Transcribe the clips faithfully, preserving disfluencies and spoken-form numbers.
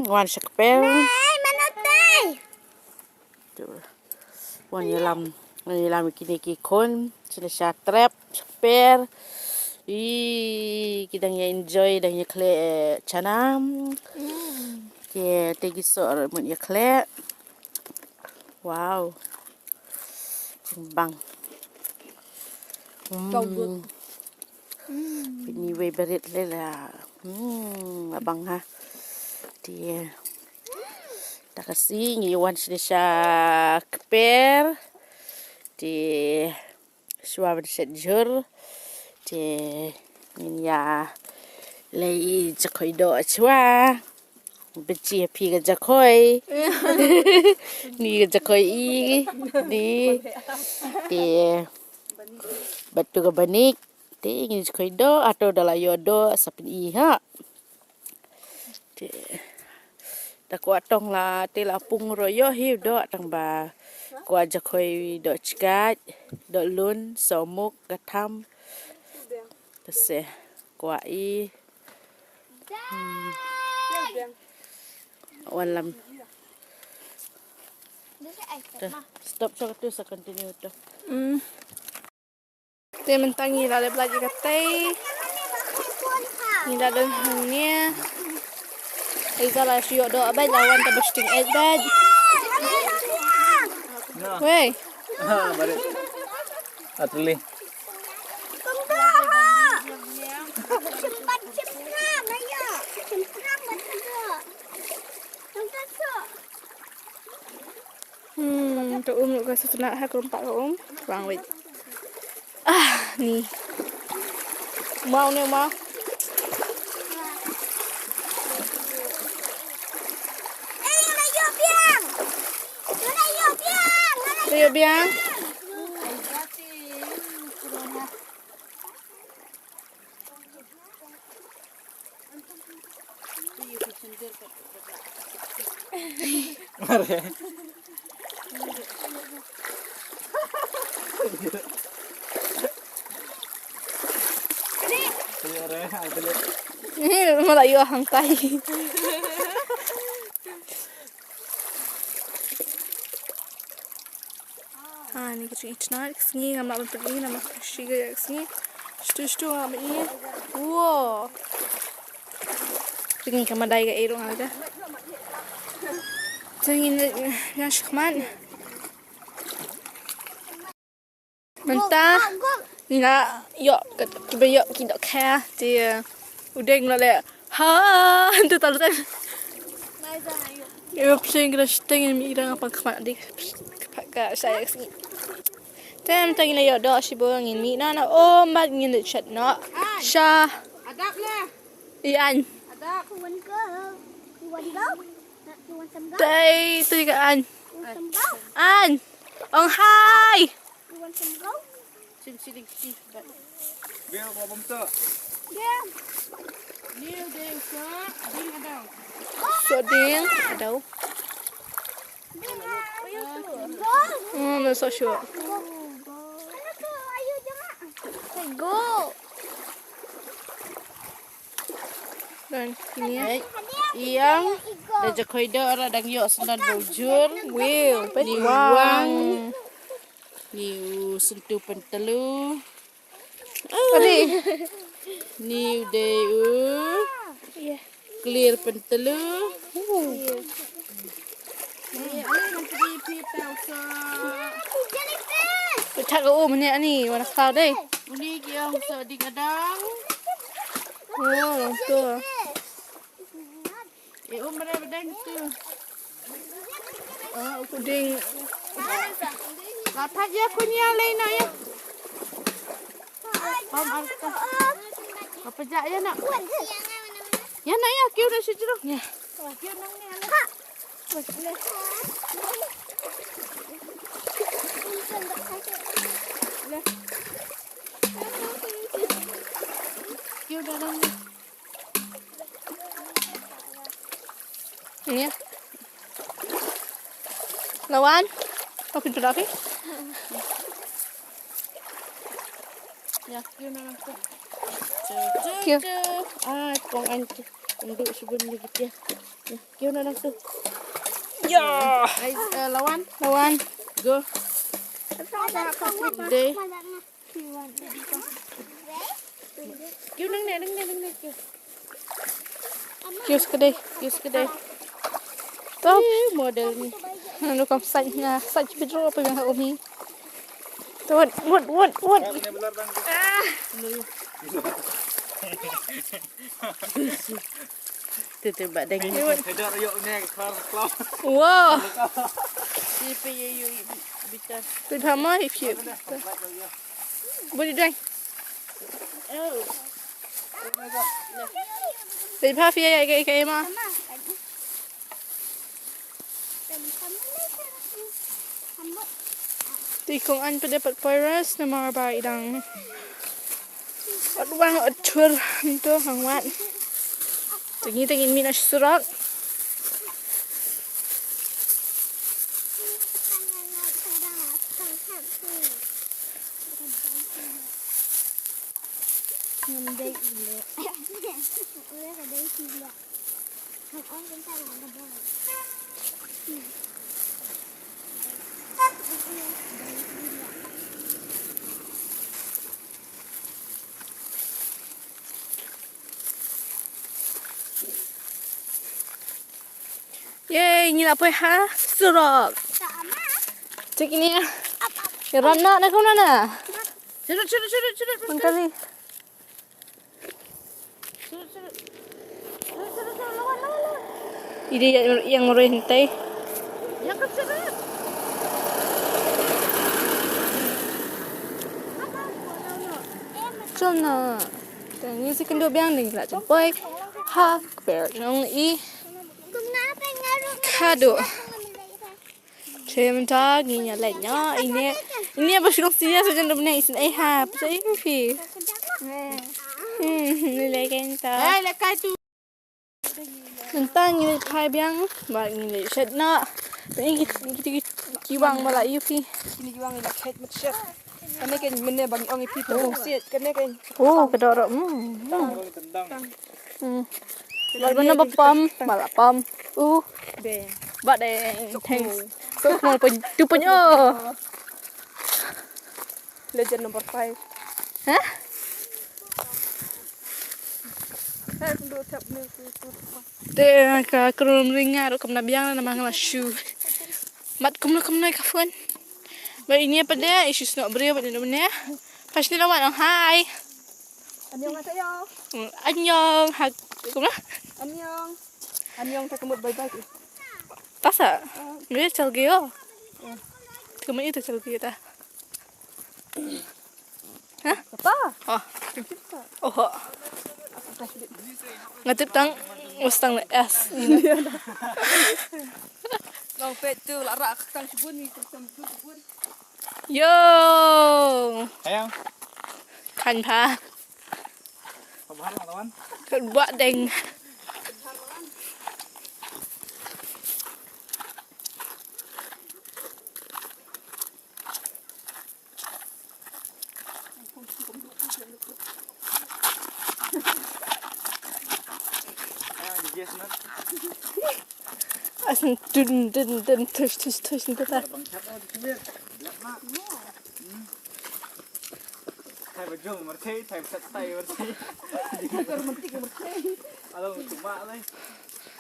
Wan sha kper. Wan ïalam, wan ïalam ïa kine ki khun, shane sha trep, sha kper. Ih, ki dang ïa enjoy, dang ïa khleh chana. Ki te ki soh mut ïa khleh. Wow. Jingbang. Tau dud. Hmm. Pynïwei barit lei la. Hmm, abang ha. Te. Ta ka sngi ngi wan shane sha kper. Te. Shuwa ban shet jhur. Te. Ngin ïa. Lei jakhoi doh shuwa. Bynta phi ka jakhoi. Ni ka jakhoi i. Ni. Te. Bad tu ka banik. Te ngin jakhoi doh. Ato da la ïoh doh. Sa pyn-i ha. Te. Da kwah tong la. Te la pung ro ïoh hi doh tang ba. Kwah jakhoi doh chkait. Doh lun. Somuk. Gatham. Te se. Kwah i. Hmm. Wan lam. Te, stop sa ka tu sa continue tu. Hmm. Te mynta ngi la dep lait ïa ka tei. Ngi la don hangne. Ei za la shu ïoh doh bad la wan ta ba shting ei bad. Wei. Ah, barit. Atuli. Hmm, to um ka sutna ha kurumpa ka um. Wang wait. Ah, ni. Mau ni mau. Rio biang. Ni, malah ïoh hangtai. Ha, ni ka jingïeit na ka sngi, ngam lah ban pyni namar ka shi ka sngi. Shtu shtu ngam i. Wow. Ring ka madai ka i ruh nga da. Te ngin ïa shikmat. Mynta ngi la ïoh, kiba ïoh ki dohkha te u deng la leh ha. Te tal sen. Ïoh pynsheng ka shteng, ngin mih ïa nga pang khmat di ka phaka sha ïa ka sngi. Te mynta ngi la ïoh doh shibun, ngin mih noh na um bad ngin leit shet noh sha. Adap le. Ïa an. Adap. Dei tu ka an. An. Ong hai. Sim siling si bat. Biar ko bam tu. Dia. Ni dei so ding adau. So ding adau. Hmm, I'm not so sure. Go. Dan kini ya. Ïang da jakhoi doh, ora dang ïoh sendon bujur. Wow, ni wang. Ni u sentu pentelu. Ni u dei u clear pentelu. Pita ka um ni ani wana kau dei. Uni ki ong so ding adang. Oh, tu. E um re bedeng tu. Oh, u ding. La thaj ïa kunya lei na ïa. Pam arta. Apa ja ïa na. Ïa na ïa kiu na sejro. Ïa. Kiu nang ni. Kiu nang ni. Ini ya. Lawan. Kau pintu lagi. Ya, kiu nang ni. Kiu. Ah, kong anti. Ndu shibun ni gitu ya. Ya, kyo na nang tu. Ya. Ai, eh, lawan, lawan. Go. Dei. Kyo nang ne, nang ne, nang ne, kyo. Kyo sa ka dei, kyo sa ka dei. Top model ni. Nanu kam sait nga, sait pidro apa yang umi. Tut, wut, wut, wut. Ah. Tu tu bak deng. Wow. Ipe ye yu bitar. Tu sama if you. Boleh deng. Oh. Pe pha phi ya, ya, ya, ya, ma. Te kong an pede pat poiras namar ba i dang. Wat wang, wat chur nto hang wat. Te ngi te ngin mih na surok. Ngam dei ule. Ule ka dei sila. Hang ong kan ta ngam dei. Yay, ngi la poi ha surok. Check ini ya. Rana na kumno na? Churut, churut, churut, churut. Mangkali. Churut, churut. Churut, churut, churut, lawan, lawan, lawan. Ini yang, yang murah hentai. Yang kecil. Chulna. Te ngi sa kynduh biang, ngi la jan poi ha kper jong i khadduh. Te mynta ngi ïa leit noh ine. Ine ba shu long senior sa jan dum ne isynei ha. Pisa i phi. Hmm, ngi leit kai mynta. Mynta ngi leit phai biang, ba ngi leit shet noh. Ba ngi ki, ki, ki, ki wang ba la ïu phi. Kine ki wang la khet mat shet. Kane kan mynne ba ngi ong ïa phi to siet, kane kan. Oh, ka doro. Hmm. Hmm. Ba na ba pam, ba la pam. Uh. Be. Ba de, thanks. So mo pa tu pa nyo. Legend number five. Hah? Te ka krum ringa ro kam na biang na mang la shu. Mat kumno kumno ka phone. Ba ini apa dia? Isu snok beri apa dia namanya? Pas ni lawan hai. Annyeong haseyo. Annyeong ha kumno? Annyeong. Annyeong ta kemut bye bye. Pasa? Ni chal geo. Kemut itu chal geo ta. Hah? Apa? Oh. Oh. Ngatip tang, mustang le S. Long pet tu la rak tang shibun ni tang shibun. Yo. Ayang. Kan pha. Kan buat deng. Asan dun dun dun tush tush tush nta.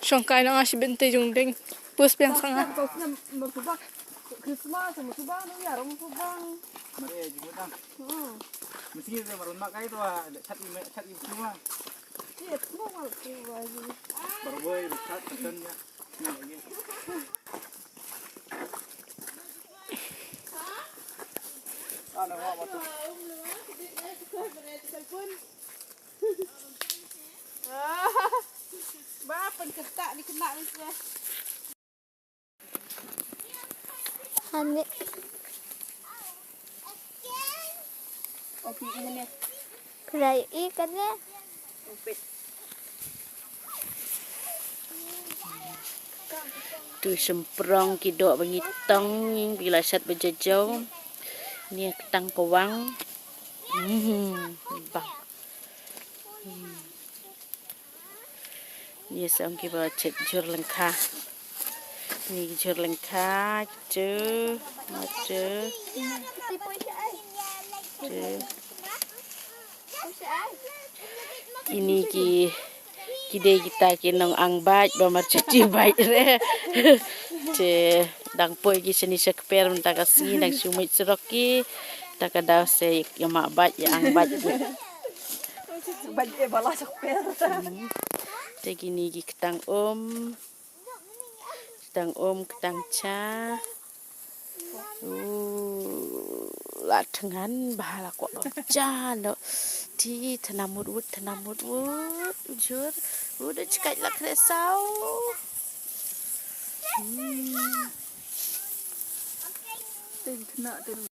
Shong kai na nga shi bente jong deng. Pus piang sanga. Christmas, musuba, no ya, rom subang. Mare, jumut ang. Hmm. Mesti dia marun mak kai tu ah, chat i, chat i tu ah. Iya, tu mal tu ah. Baru boy, chat, chat ya. Ba pynkyntah ni kena ni. Ani. Khlaiñ i kane. Tu shymprong ki doh ba ngi tong, ba ngi la shet ba jajaw. Ni ktang kawang. Hmm, bang. Hmm. Ni sa ong ki ba chet jhur lyngkha. Ni ki jhur lyngkha, tu, ma tu, tu. Kini ki, ki dei kita ki nong ang bait ba mar chuti bait re. Te dang poi ki shani sha kper mynta ka sngi, dang shu mih surok ki. Ta ka daw se ïa ma bait ïa ang bait ki. Bait e bala sha kper. Te kini ki ktang um. Ktang um, ktang cha. U, la thngan ba la kwah ba cha no. Ti thnam mut wut, thnam mut wut. Jhur. U da chkait la kre saw. Hmm. Tin khna tin.